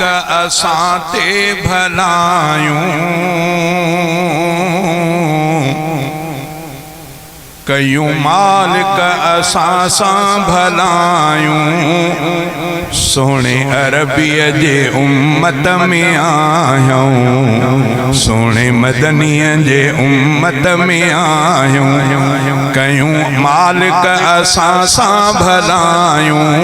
اسان تي ڀلايون ڪيون مالڪ اسان سان ڀلايون سهڻي عربيء جي امت ۾ آهيون سهڻي مدنيء جي امت ۾ آهيون ڪيون مالڪ اسان سان ڀلايون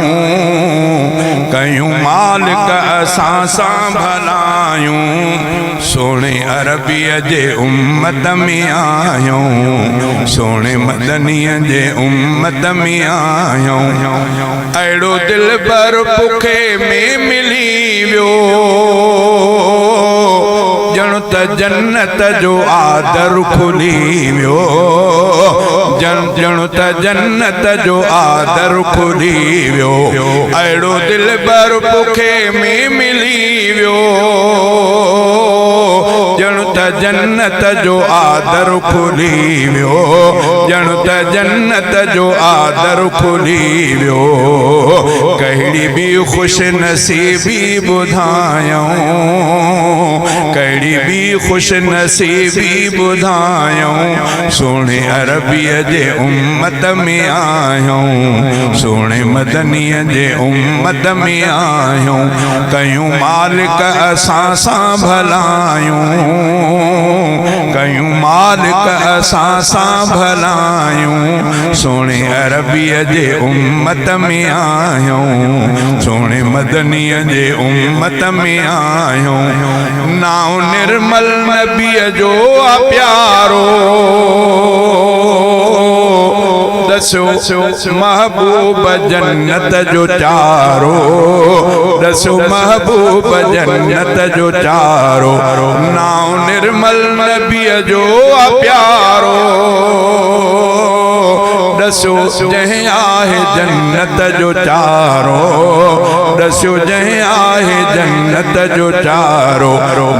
ڪيون مالڪ اسان سان ڀلايون، سهڻي عربيء جي امت ۾ آهيون، سهڻي مدنيء جي امت ۾ آهيون، اهڙو دلبر پکي ۾ ملي ويو، ڄڻ ته جنت جو آدر کلي ويو، ڄڻ ته جنت جو آدر کلي ويو. اهڙو دلبر پکي ۾ ملي ويو، ڄڻ ته جنت جو آدر کلي ويو، ڄڻ ته جنت جو آدر کلي ويو. ڪهڙي به خوش نصيبي ٻڌايون، ڪهڙي به خوش نصيبي ٻڌايون، سهڻي عربيء جي امت ۾ آهيون، سهڻي مدنيء جي امت ۾ آهيون، ڪيون مالڪ اسان سان ڀلايون، ڪيون مالڪ اسان سان ڀلايون، سهڻي عربيء جي امت ۾ آهيون، سهڻي مدنيء جي امت ۾ آهيون، نانء نرمل نبيء جو آ پيارو. ڏسيو محبوب جنت جو چارو، ڏسيو محبوب جنت جو چارو، نانء نرمل نبيء جو آ پيارو، ڏسيو جنهن آهي جنت جو چارو، ڏسيو جنهن آهي جنت جو چارو،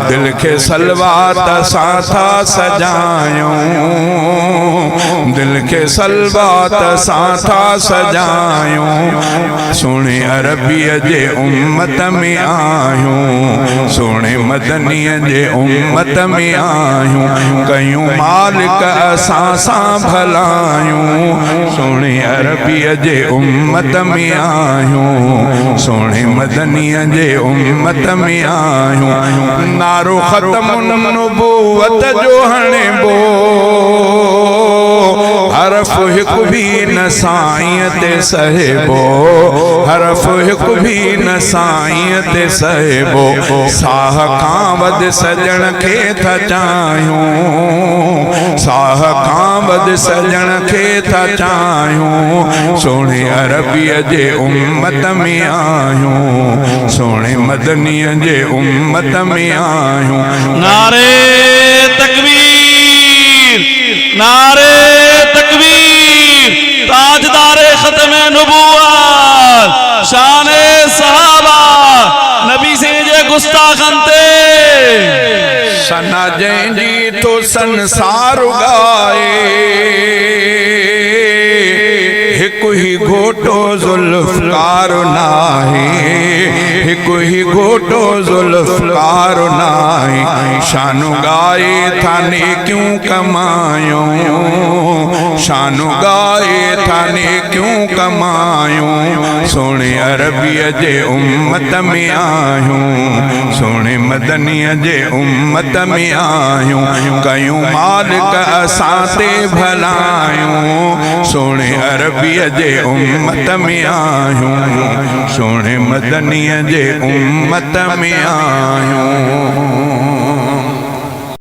دل کي صلوات سان ٿا سجايون، دل کي صلوات سان ٿا سجايون، سهڻي عربيء جي امت ۾ آهيون، سهڻي مدنيء جي امت ۾ آهيون، ڪيون مالڪ اسان سان ڀلايون، سهڻي عربيء جي امت ۾ آهيون، سهڻي مدنيء جي امت ۾ آهيون، نعرو ختم النبوت جو هڻبو، حرف هڪ به نه سائينء تي سهبو، حرف هڪ به نه سائينء تي سهبو، ساهه کان وڌ سڄڻ کي ٿا چاهيون، ساهه کان وڌ سڄڻ کي ٿا چاهيون، سهڻي عربيء جي امت ۾ آهيون، سهڻي مدنيء جي امت ۾ آهيون. نعري تڪبير نعري تڪبير تاجدار ختم نبوت شان صحابه نبي سائين جي گستاخن تي. ثنا جنهن جي ٿو سنسار ڳائي، هڪ هي گهوٽو ذوالفقار ناهي، هڪ هي گهوٽو ذوالفقار ناهي، شانون ڳائي ٿا نيڪيون ڪمايون، شانون ڳائي ٿا نيڪيون ڪمايون، سهڻي عربيء جي امت ۾ آهيون، سهڻي مدنيء جي امت ۾ آهيون، ڪيون مالڪ اسان تي ڀلايون، سهڻي عربيء جي امت ۾ آهيون، سهڻي مدنيء جي امت ۾ آهيون.